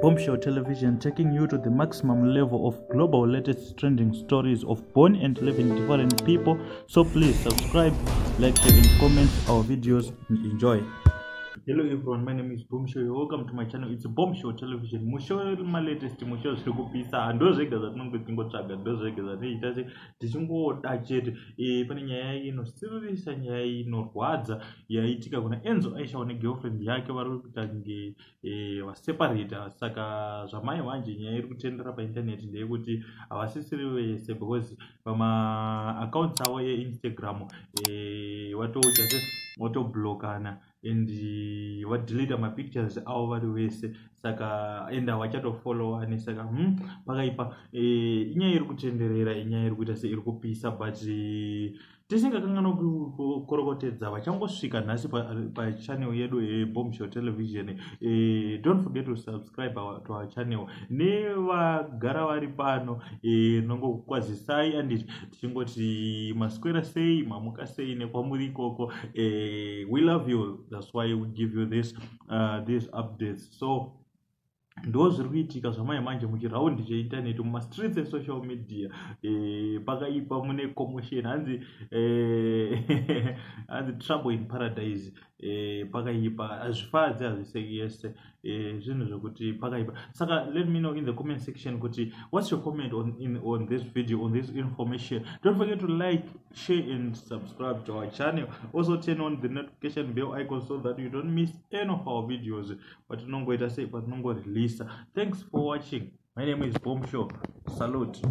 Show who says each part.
Speaker 1: Bombshell Television, taking you to the maximum level of global latest trending stories of born and living different people. So please subscribe, like, share and comment our videos and enjoy. Hello everyone, my name is Bombshell. You're welcome to my channel. It's Bombshell Television. Musho malatest, musho zviri kupisa, ndo zvega zvatinonge tichingotsvaga, ndo zvega zvatinoita se tichingoda chete. Pane nyaya inosiririsa, nyaya inorwadza yaitika kuna Enzo Ishall negirlfriend yake. Vari kuita kunge vaseparata. Saka zvamai manje, nyaya iri kutendera paintaneti ndeyekuti havasisiri vese, because pamaaccounts avo eInstagram vatoita se vatoblokana and vadeleta mapictures avo vari vese. Saka and havachatofollowani. Saka pakaipa. Inyaya iri kutenderera, inyaya iri kuita se iri kupisa, but tisingakanganwa kukorokotedza vachangosvika nhasi pachannel yedu yeBombshell Television. Don't forget to subscribe to our channel. Nevagara vari pano, nongokukwazisai and tichingoti maswera sei, mamuka sei nekwamuri ikoko. We love you, that's why we give you these updates. So ndo zviri kuitika zvamai manje muchiraundi cheintaneti, mumastreets esocial media. Pakaipa, mune commotion. Hanzi trouble in paradise. Pakaipa, hazvifadzi, hazvisekese, zvinhu zvekuti pakaipa. Saka let me know in the comment section kuti what's your comment on this video, on this information. Don't forget to like, share and subscribe to our channel. Also turn on the notification bell icon so that you don't miss any of our videos patinongoita sei, patinongoreleasa. Thanks for watching. My name is Bombshell. Salute.